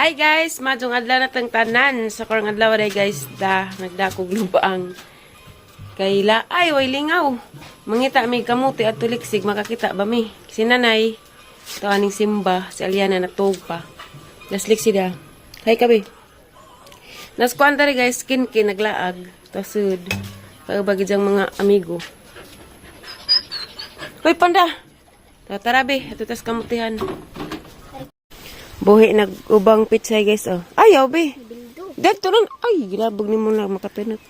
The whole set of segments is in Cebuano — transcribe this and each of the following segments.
Hi guys, madjong adlaw na tang tanan. Sa karong adlaw day guys, da nagdakog lubaang. Kay ay way lingaw. Mangita mi kamuti at tuliksig makakita ba mi? Si nanay, to aning simba, si Aliana natug pa. Laslik si da. Hi kabi. Naskuan diri guys, kinkin naglaag. Tasud. Kaubag diyang mga amigo. Hoy panda. Tatarabi, ato tas kamutihan. Buhi nag-ubang pitsay guys oh. Ayaw be. Dito nun. Ay, gilabog ni mo na makatinot.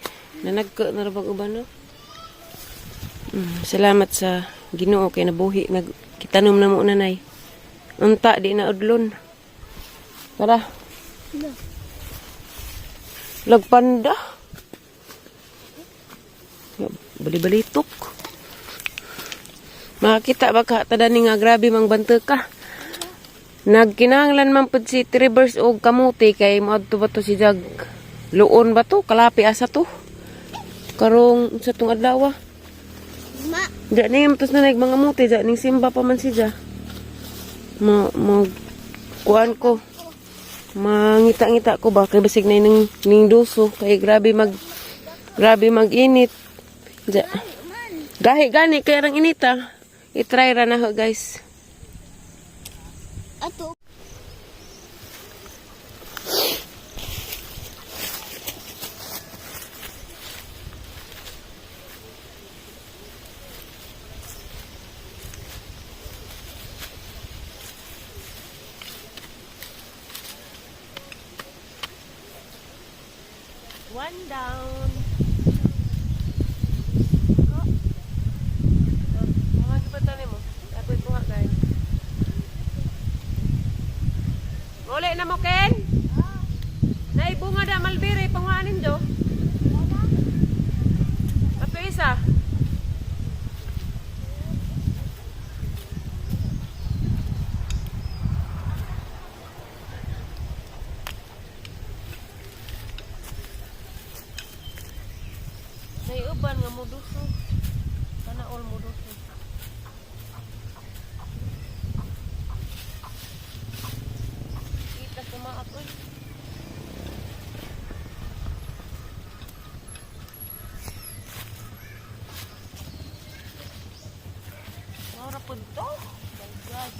Nanagka na rabag uban no. Salamat sa Ginoo kay nabuhi nag kitanom na mo nanay. Unta di na udlon. Tara. Lagpanda. Bali-balitok. Makakita ba ka tada ni nga grabe mang bante ka. Nagkinahanglan man pud si Trivers og kamuti kay moadto ba to si Jag Luon ba to? Kalapi asa to? Karong sa tong adlaw. Ma, Diya ni tos na nag mga muti diya ning simba pa man siya. Ma mag kuan ko. Mangita-ngita ko ba kay basig na ning ning duso kay grabe mag-init. Diya. Gahi gani kay rang inita. I-try ra na ho guys. Ato. One down. Uli na mo, Ken? Naibunga da, malbiri, panguhanin do. Ato isa. Naiuban nga muduso. Kana all muduso. Kita kumaak oy. Maura pud to. My God.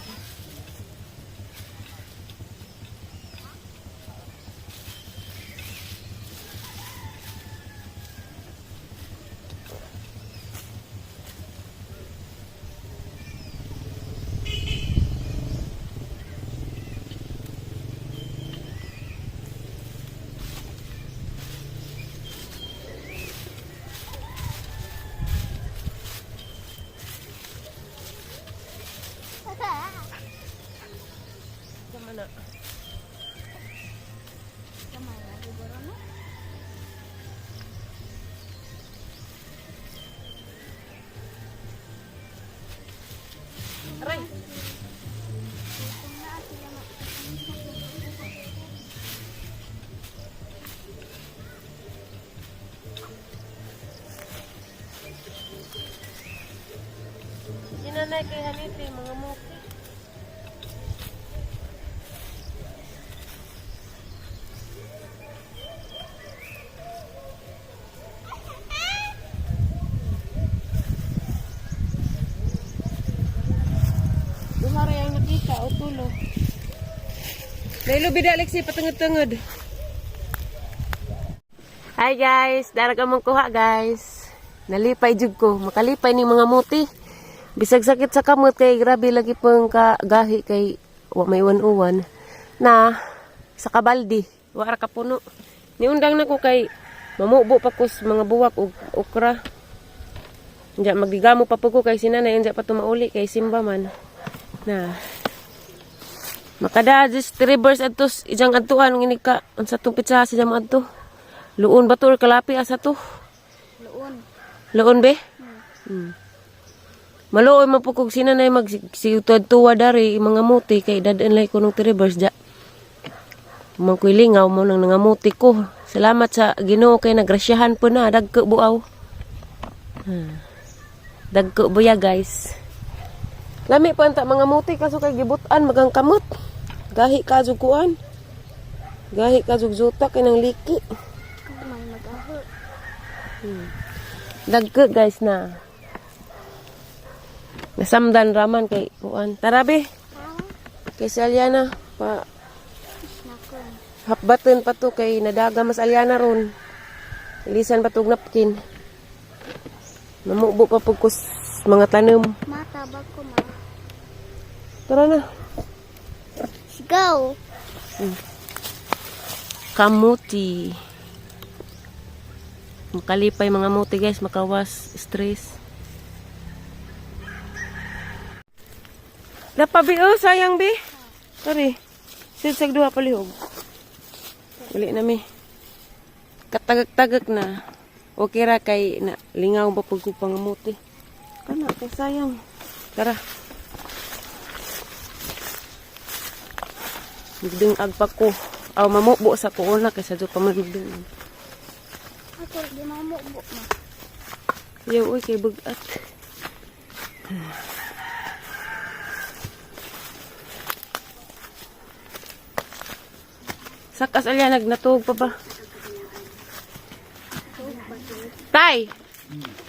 Sama na. Kamay na siguro no? Aray. Sinanay kay Hanite, mga muki. Duha ra yung nakita o tulo. Laylo bida Alexi patungod-tungod. Hi guys, darag among kuha guys. Nalipay jud ko, makalipay ning mga muti. Bisag sakit sa kamot kay grabe lagi pong kagahi kay wa may uwan-uwan na sa kabaldi, wa ra kapuno. Niundang na ko kay mamubo pa ko sa mga buwak ug okra. Unja magdigamo pa po ko kay sinanay unja pa tumauli kay simba man. Na. Makada just rivers adto ijang adtuan ngini ka unsa tong pitsa sa jam adto. Luon ba to or kalapi asa to? Luon. Luon be? Maluoy man po kog sinanay mag tuwa dari mga muti kay dad-an lay ko nung rivers ja. Man ko'y lingaw mo nang nangamuti ko. Salamat sa Ginoo kay nagrasyahan po na dagko buaw. Dagko buya guys. Lami pa anta mga muti kaso kay gibutan magang kamot. Gahi ka jud kuan. Gahi ka zugzuta kay nang liki. Kamay magaho. Dagko, guys, na. Nasamdan raman kay kuan. Tara be. Kay si Aliana pa Nako. hapbaton pa to kay nadaga mas Aliana ron. Ilisan pa tog napkin. Mamubo pa pud ko mga tanom. Matabag ko ma. Tara na. Let's go. Kamuti. Makalipay mga muti, guys, makawas stress. Dapa bi oh, sayang bi. Sorry. Sigsag duha palihog. Uli na mi. Katagak-tagak na. Okay ra kay na lingaw ba pag ko pangamuti. Kana kay sayang. Tara. Magdungag pa ko. Aw mamubo sa kuuna kay sa pa man magdungag. Ako di mamubo ma. Yaw, uy, kay bugat. Sakas alya, nagnatuog pa ba? Tay!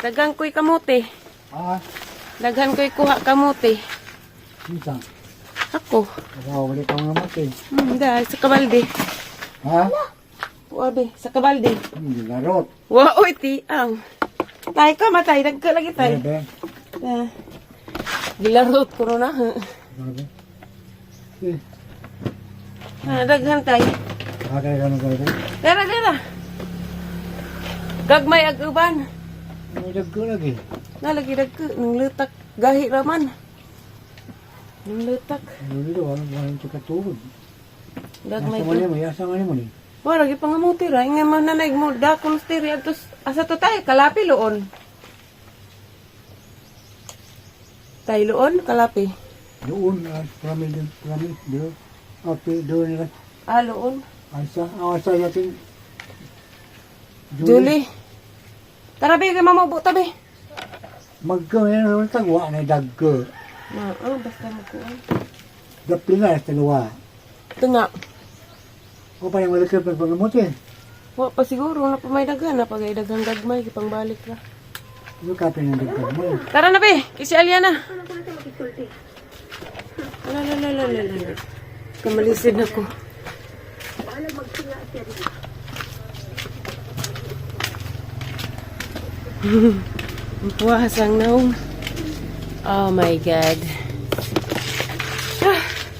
Daghan ko'y kamote. Ah, Daghan ko'y kuha kamote. minsan. Ako. Wala ka mga mati. Dahil sa kabalde. Ha? Uabe, sa kabalde. Hindi larot. Wa, uy, ti, ang. Tay ka, matay. Dagka lagi, tay. Bebe. Ah. Gilarot ko na. Bebe. Eh, Ah, daghan tay. kakay ka ng bebe. Dara, dara. Gagmay ag uban. May dagko lagi. Nalagi dagko nang lutak gahi raman. Nang lutak. Ano dito, walang walang tukatugod. Gagmay Asa ko. man mo, asa man mo ni. Wa lagi pangamuti ra inga man nanay mo dakon stiri atos asa to tay kalapi loon. Tay loon kalapi. Doon, ah, pramil din, pramil, doon. Okay, doon nila. Ah, loon. Asa, ang asa natin. Julie. Tara be kay mamabuta tabi. Magko, yan ang tagwa na dagko. Na, ah, basta magkuan. Dapli na, tagwa. Ito nga. O pa yung malaki pag pagamuti. Wa pa siguro na pa may daghan na pagay daghang gagmay pangbalik ra. Ito kape ng dagko mo. Tara na be, kay si Aliana. Ala la la la la la. Kamalisid na ko. Ang puwas ang naong. Oh my God.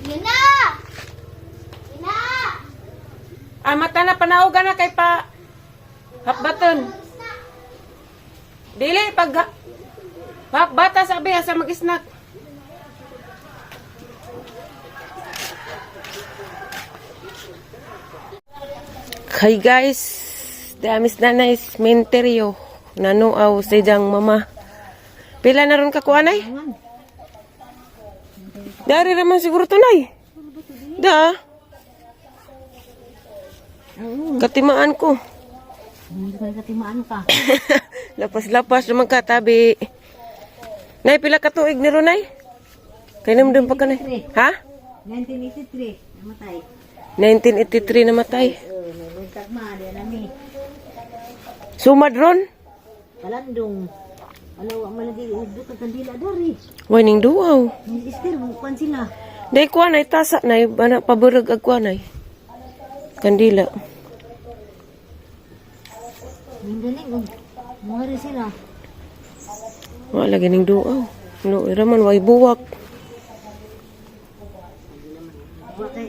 Yun na! Yun na! Ah, mata na panaogan na kay pa hapbaton. Dili pag hapbata sabi asa mag-snack. Hi guys, damis na na is menteryo. Nanuaw si jang mama. Pila na ron ka kuanay? Dari raman siguro tunay. Da. Katimaan ko. Hindi ka katimaan ka. Lapas-lapas naman ka, tabi. Nay, pila ka tuig ni Runay? Kay namdum pa ka nay. Ha? 1983, namatay. 1983 namatay. Oh, may buntag ma, di nami. Sumad ron? Kalandong. Alaw, ang malagi, ugdot ang kandila dari. Waning duaw. Miss Esther, bukuan sila. Day kuha nay, tasa nay. Bana, paburag ag kuha nay. Kandila. Mindaling, oh. Mga sila. Wala lagi ning duaw. No, iraman, way buwak. Wa kay.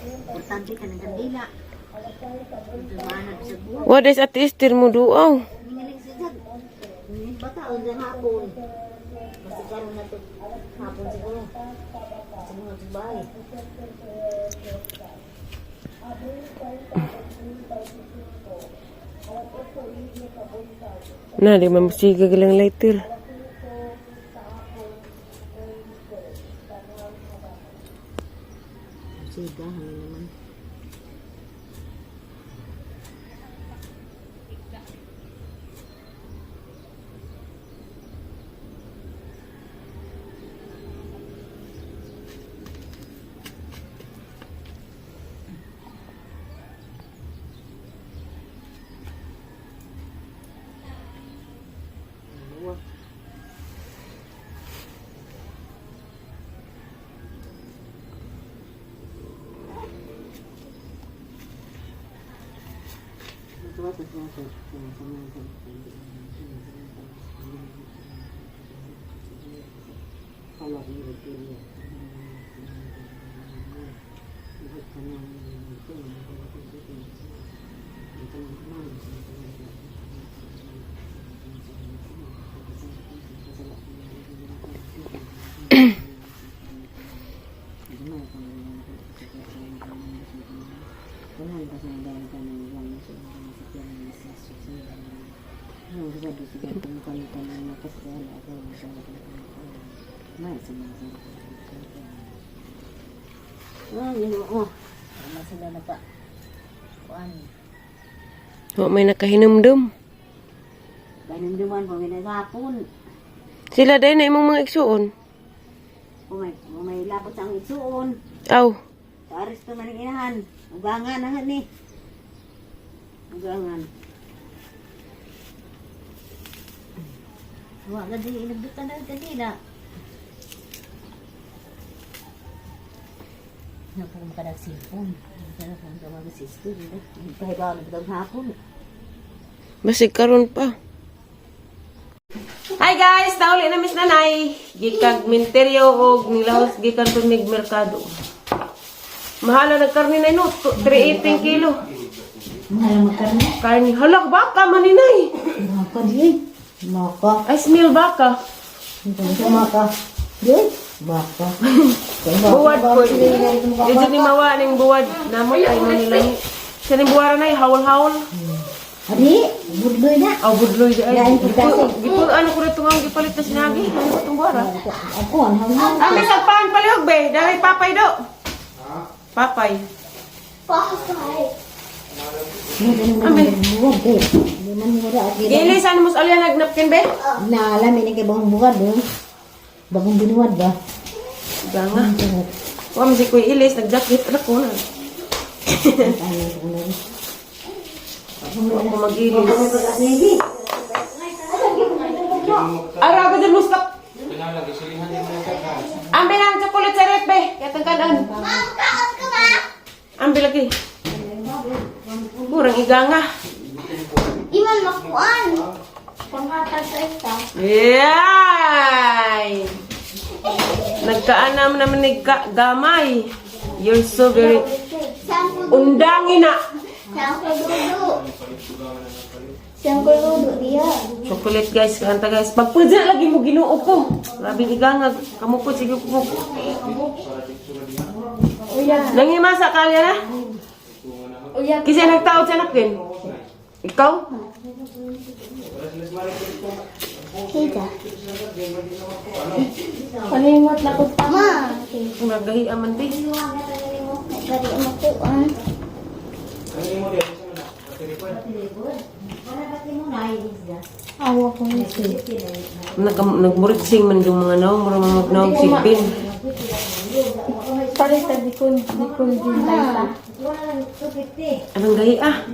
Importante ka ng kandila. Tumahanap sa buwan. Wa des at istir mo duaw. Mingaling sa jag. Mingaling bata, o dyan hapon. Basta karon na to. Hapon siguro. Sa mga bahay. Na, di man masigag lang lighter. Siga, hangin naman. Ah, Ginoo. Wala sila naka. Kuan. Wa may nakahinumdum. Ganun duman po ginagapon. Sila dahil na imong mga igsuon. Kung may labot sa ang isuon. Aw, Sa aresto man ang inahan. Ugangan na ni. Ugangan. Wa gadi inagdutan na kanina. Napo ko makadag sipon. Kana ko mga sister. Pahibaw na bitong hapon. Basig karon pa. Hi guys, nauli na Miss Nanay. Gikag minteryo og nilahos gikan pud mig merkado. Mahala nag karne na no, 318 kilo. Mahal magkarne. Karne halak baka maninay. Maka di. Maka. I smell baka. Maka. Di. Baka. Buwad po. Medyo ni mawa ning buwad namo ay manilami. Sa ning buwara nay hawol-hawol. Adi, budloy na. Aw budloy di ay. Lain pagkasi. Gipo ano ko rito nga gipalit na sinagi. Ano ko tong buwara? Ako, ang hanggang. Ami sagpahan palihog be, dahil papay do. Papay. Ami. Buwad eh. Di man mura at di. Gili saan mo sa alyan nagnapkin be? Naalam ini kay bagong buwad oh. Bagong binuwad ba? Ganga. Wa man si Kuya Ilis nagjacket ra ko na. Wa ko magilis. Ara ka dyan muskap. Ambil ang chocolate sa rep be. Katang kanan. Ambil lagi. Kurang iganga. Iman makuan. Panghatag sa isa. Yay! Nagkaanam naman ni gamay. You're so very Saan ko undangin na. Saan ko dudu? Saan ko dudu diya? Chocolate guys, kanta guys. Pagpudya lagi mo Ginoo ko. Grabing igangag. Kamu po, sige po. Nangimasa ka na? Uya. Kasi nagtaod sa napkin. Ikaw? Kita. Palimot na ko ma. Nagahi aman di. Bari makuan. Awa ko nito. Nagmuritsing man yung mga naong, mura mga magnaong sigbin. Pare sa dikon dikon din tayo. Anong gahi ah?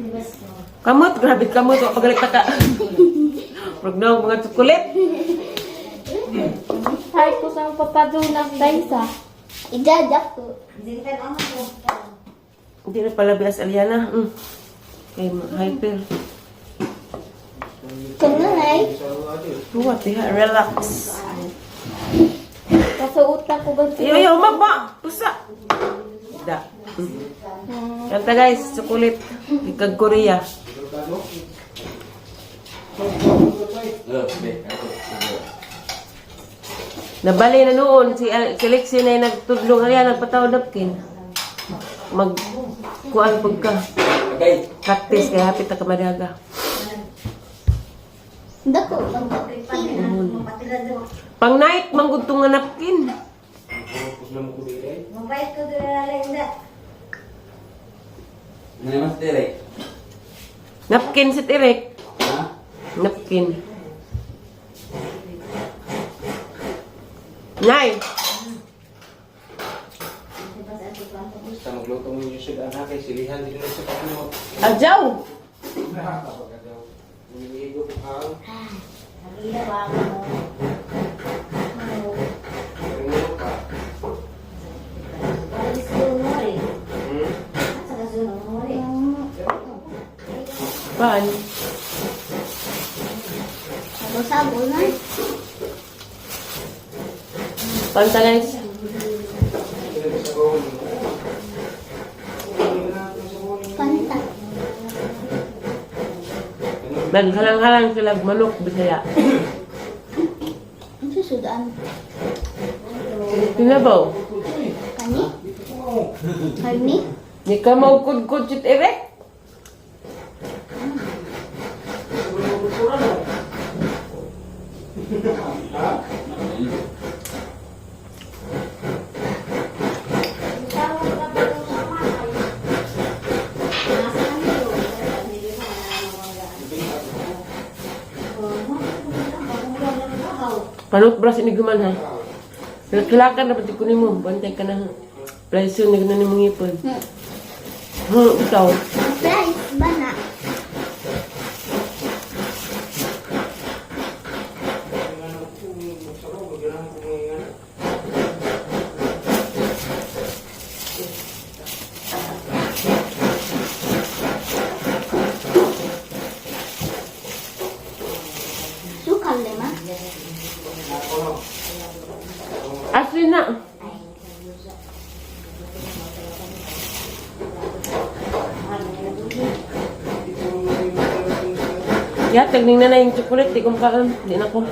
Kamot, grabe kamot. Wa pagalit ka. Murag naong mga chocolate. Hay ko sa papadunag daysa. Ijajak ko. Hindi na pala bias Aliana. Kay hyper. Kanay. Tuwa, tiha. Relax. Kasuot na ko ba? Ayaw, ayaw, maba. Pusa. Da. Kanta guys, chocolate. Ikag Korea. Nabali na noon, si Lexi na yung nagtudlong ariya, nagpatawad napkin. Mag, kuan pag ka. Practice, kaya hapit na kamadaga. Dako. Pang night, manggugtong nga napkin. Mabait ko dala Ano mas direk? Napkin si Tirek. Ha? Napkin. Nay! Basta magluto mo yung sugar na kay silihan din sa pagluto. Adyaw! Umiigo ko ka. Paan? Sabo-sabo na. Panta, guys. Panta. Naghalang-halang sila manok Bisaya. Ang susudan. Pinabaw. Kani? Kani? Ni ka maukod-kod sit ere. Tawag ka pa ng kamay. Nasaan yun? Hindi mo na nawala. Panot bras ini guman ha. Kilakan na pati kunin mo. Bantay ka na ha. Presyo na ganun yung mga ipon. Ha, ikaw. Price ba na? Sukal lima. Asli na. Ya, tagning na na yung chocolate. Di ko makaon. Di na ko.